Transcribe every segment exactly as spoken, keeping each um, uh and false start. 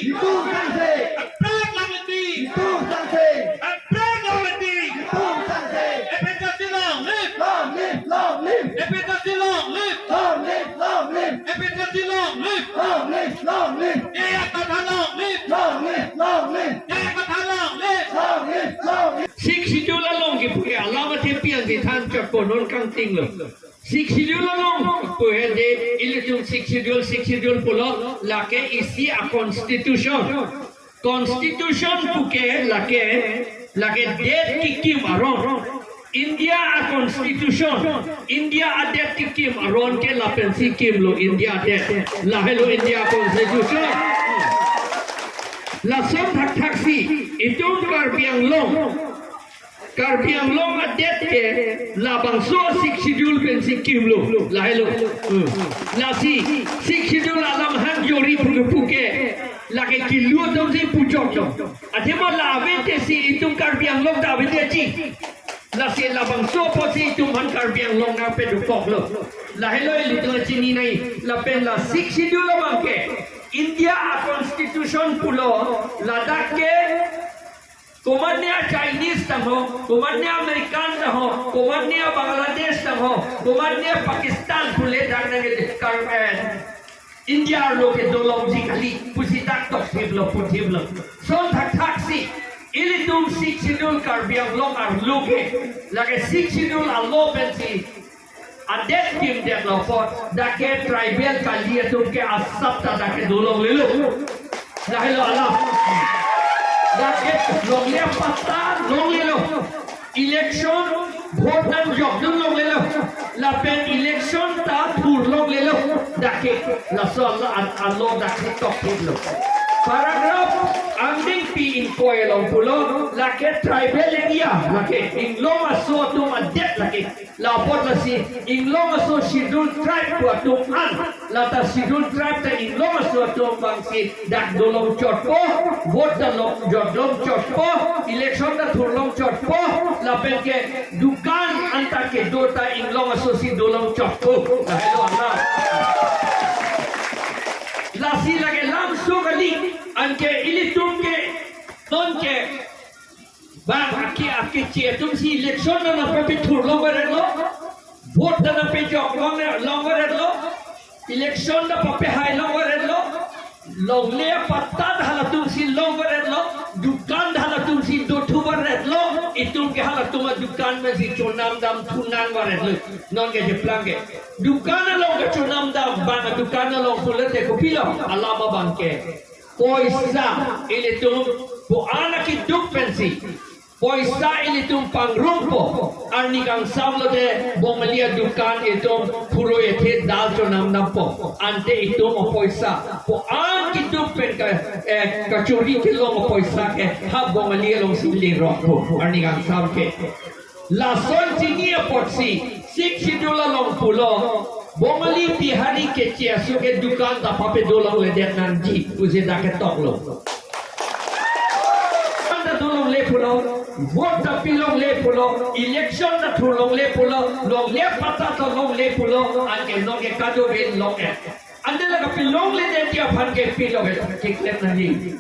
Itum sangse. Aphrang longle ti. Itum sangse. Aphrang longle ti. Itum sangse. A P H L C long live. Long live, long live. A P H L C long live. Long live, long live. A P H L C long live. Long live, long live. J I Kathar long live. Long live, long live. J I Kathar long live. Long live, long live. Sixth Schedule along kipu ke alam athepi an di than chot ko non kangtinglo. Sixth Schedule along pu he de ilitum Sixth Schedule, Sixth Schedule pulo lake isi a constitution. Constitution pu ke lake, lake det kekim aron. India a constitution, India a det kekim aron ke lapensi kimlo India det. Lahelo India constitution. Lason thakthaksi itum Karbi Anglong, Karbi Anglong adet ke labangso Sixth Schedule pensi kimlo. Lahelo. Hmm. Lasi Sixth Schedule alam han jori puke puke. Lake kilu atum si puchok chok. Athema la ave te si itum Karbi Anglong ta ave te ji. Lasi labangso apotsi itum han Karbi Anglong nangpedukoklo. Lahelo ilitum chinine. Lapen la Sixth Schedule abang ke India a constitution pulo ladak ke komatne a Chinese tang ho, komatne a American tang ho, komatne a Bangladesh tang ho, komatne a Pakistan pule dak nang kar, eh, India arlo ke dolongji kali pusi dak tokthiplo puthiplo. Lason thakthaksi ilitum Sixth Schedule Karbi Anglong arlo ke lake Sixth Schedule alo pensi adet kimdetlo apot dak ke tribal kali atum ke asap ta dak ke dolonglelo. Lahelo alam. Dak ke longle apatta longlelo. Election vote nangjoktun longlelo. Lapen election ta thur longlelo. Dak ke laso alo, alo dak ke tokthiplo. Paragraph angdengpi ingkoi along pulo lake tribal area lake inglong aso atum adet lake. La apot lasi inglong aso Schedule Tribe pu atum an. Lata Schedule Tribe ta inglong aso atum abangsi dak dolong chotpo, vote ta long jot long chotpo, election ta thur long chotpo, lapen ke dukan anta kedo ta inglong aso si dolong chotpo. Lahelo alam. Lasi lake lamso kali anke ilitum ke non ke bang aki aki chi atum si election nangpape thur longvaretlo, vote ta nangpejok long, longvaretlo, election ta papehai longvaretlo, longle apatta ta halatum si longvaretlo, dukan ta halatum si dothuvaretlo, itum ke halatum adukan pensi chonam dam thunangvaretlo. Non ke cheplang ke dukan along ke chonam dam, bang adukan along pulote kopilo alam abang ke. Poisa ilitum pu-an akeduk pensi. Poisa ilitum pangrumpo. Arni kangsam lote Bongali adukan itum phurui ethe dal chonam dampo. Ante itum apoisa pu-an keduk pen ka, eh, kachori kelong apoisa ke ha Bongali alongsi lerokpo. Arni kangsam ke. Lason chini apotsi, Sixth Schedule along pulo, Bongali Bihari keche aso ke dukan ta pape dolongledet nangji, pusi dak ketoklo. Dukan ta dolongle pulo, vote ta pilongle pulo, election ta thurlongle pulo, longle apatta ta longle pulo, anke non ke kadokave long-et. Ante la kapilongledetji aphan ke pilong-et keklem nangji.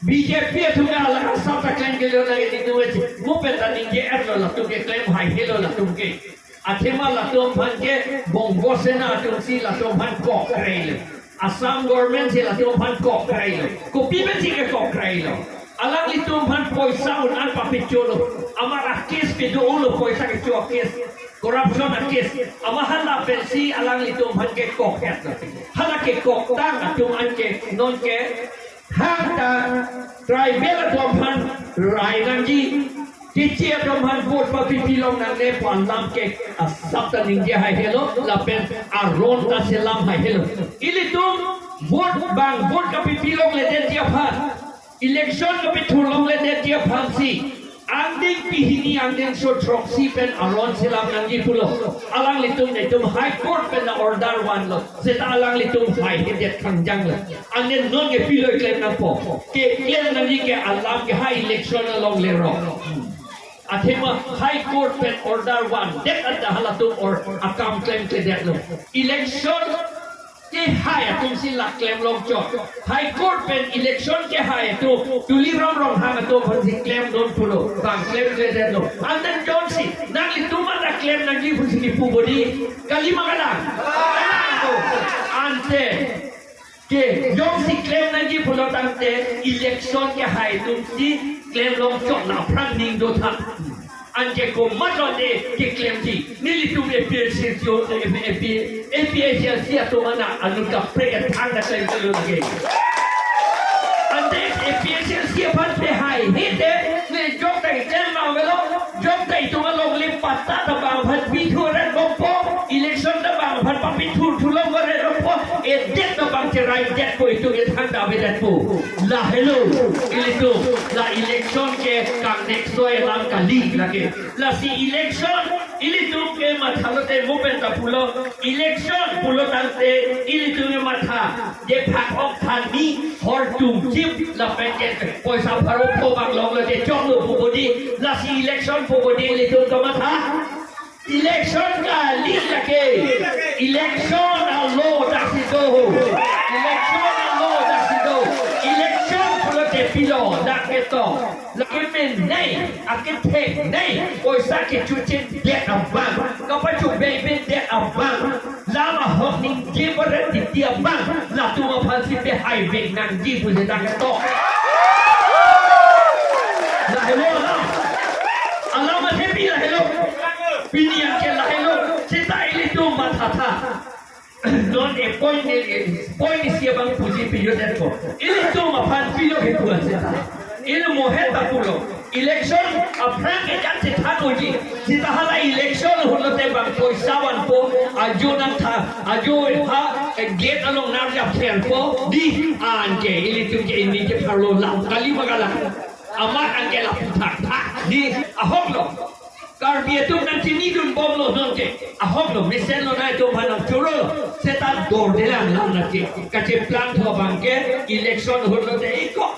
B J P atum ke hala asap ta klem kelo na ini duwe si. Mo pen ta ningje-etlo latum ke klem haihelo latum ke. Athema latum aphan ke Bongo Sena atum si latum aphan kokreilo. Assam government si latum aphan kokreilo. Kopi pensi ke kokreilo. Alanglitum aphan poisa un-an papecholo. Amar a-case kedo-olo poisa kecho a-case. Corruption a-case. Amat hala pensi alanglitum aphan ke kok-etlo. Hala kekoktang atum an ke non ke Hangta tribal atum aphan rai nangji, keche atum aphan vote papipilong nangne pu alam ke asap ta ningje haihelo, lapen aron ta selam haihelo. Ilitum vote bang vote kapipilongledetji aphan, election kapethurlongledetji aphansi, angdengpi hini angdengso throksi pen aron selam nangji pulo. Alanglitum netum High Court pen order vanlo. Seta alanglitum haihedet kangjanglo. Anke non ke pilo klem nangpo. Keklem nangji ke alam ke ha election along lerok. Athema High Court pen order vandet anta halatum or akam klemkledetlo. Election Kehai atum si la klem long chot. High Court pen election kehai atum, Tuliram Ronghang atum aphan si klem non pulo, bang klemkledetlo. Antan jongsi nanglitum anta klem nangji pusi kipu bodi, kali ma kalang? Kalang to. Ante ke jongsi klem nangji pulo tangte election kehai atum si klem long chot, la aphrang ning do tha. Anke komatlo ne keklemji? Nelitum A P H L C, A P H L C atum ana anut kaprek kethang ta klemkle lo lake. Ante A P H L C aphan pehaihe te, ne jok ta klem ma avelo, jok ta itum alongle patta ta bang aphan pithu ret bompo, election ta bang aphan papithu thu long ret bompo, edet ta bang cherai detpo, itum kethang ta avedetpo. Lahelo, ilitum la election ke kangnek soi alam kali lake. Lasi election ilitum ke mathalote mo pen ta pulo, election pulo tangte ilitum ke matha je phak-ok thanni, hor tum chip lapen ke poisa pharo pho bang longlo je choklo pu bodi, lasi election pu bodi ilitum kamatha. Election kali lake. Election alo daksi do. Election alo daksi do. Election pulote pilo, dak ketok. Lake men nei, akethek nei, poisa kechuche det abang, kapachobei be det abang, lam ahok ningje beret titi abang, latum aphan si pehai vek nangji pusi dak ketok. Lahelo alam. Alam athepi lahelo. Pini anke lahelo. Seta ilitum mathatha. Non e point ne, point isi abang puji piyodetpo. Ilitum aphan pilo kepu aseta. Ili mohet ta pulo. Election aphrang ke kan chethan uji. Seta hala election ahut lote bang poisa vanpo. Ajo nangtha, ajo ha, eh, gate along nar jap therpo. Di anke ilitum ke ini ke parlo lam kali ma kalang. Amat anke lapu thakthak. Di ahoklo. Karbi atum nangchinidun bomlo nonke. Ahoklo, mesenlo, nangtum aphan nangchorolo. Seta dordelang lam nangke. Kacheplang tho abangke, election ahut lote ikok.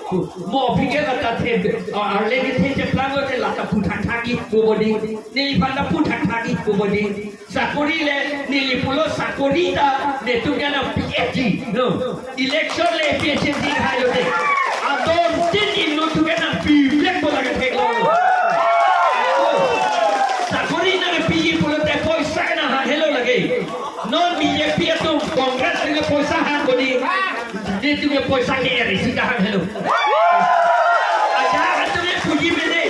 Mo aphi ke lata the, arle kethe cheplang lote lata pu thakthak ik pu bodi. Neliphan ta pu thakthak ik pu bodi. Sakori le, neli pulo sakori ta, netum ke nang P H D, no. Election le P H D hai lote. Adon tin inut atum ke nangpivekpo lake theklo. Sakori nangpiji pulote poisa nanghanghelo lake. Non B J P atum, Congress atum ke poisa hang bodi. Netum ke poisa ke-er isi ta hanghelo. Ajahak atum ke puji mene.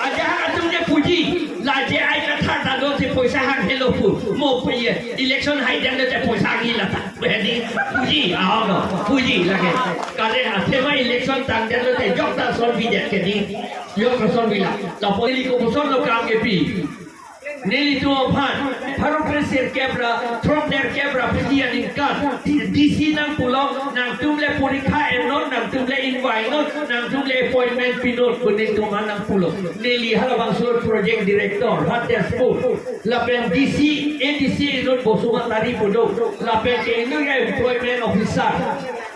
Ajahak atum ke puji. La J I Kathar ta do te poisa hanghelo pu. Mo pu ye. Election haidet lote poisa hangji lata. Bedi, puji, ahok lo, puji lake. Kare athema election tangdet lote jokta son bidet ke di. Jokta son bila. Lapu neli kopuson lo kam kepi. Nelitum aphan, pharo kre sirkep ra, throknerkep ra phi aningkan. D C nangpulo, nangtum le porikha ennon, nangtum le invai non, nangtum le appointment pinon, pu nelitum aphan nangpulo. Neli halabangso project director, ha Tezpur. Lapen D C, A D C inut Basumatary pu do. Lapen ke inut employment officer.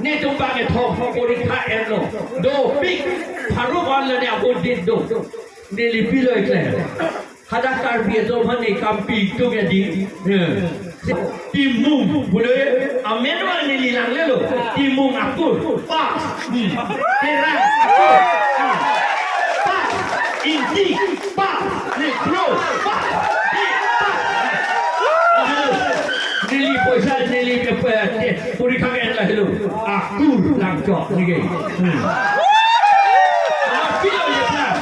Netum bang kethok porikha enlo. Dopik pharo van lone abodit do. Neli pilo ikle. Hadak Karbi atum aphan ne kam pitu ke di. Eh. Timung, bule, amen wa neli langlelo. Timung akur, pass. Hmm. Terang akur, ah, pass. Ingti, pass. Negro, pass. Di, pass. Neli poisa, neli ke pe, ke, puri kang en lahelo. Akur langchok, nige. Hmm. Anak pilo ye plang.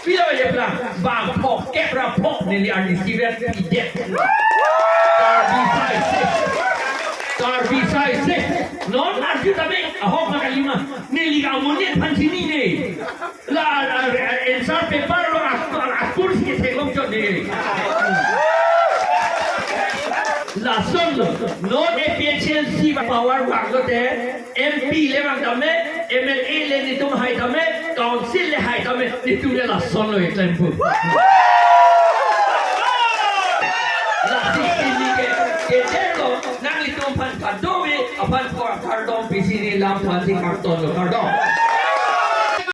Pilo ye plang, bang phokep ra phok neli arni sivet pidet. Karbi sai se. Karbi sai se. Non arju tame, ahok ma kali ma. Neli ka amonit aphan chinine. La, la, la, answer paper lo ak-, akur si theklong chot ne. Lason lo, non A P H L C power vang lote, M P le vang tame, M L A le netum hai tame, council le hai tame, netum le lason lo iklem pu. Lasi pini ke, ke jelo, nanglitum aphan kadokave, aphan ko kardom pisi ne lam aphan si kardom lo, kardom.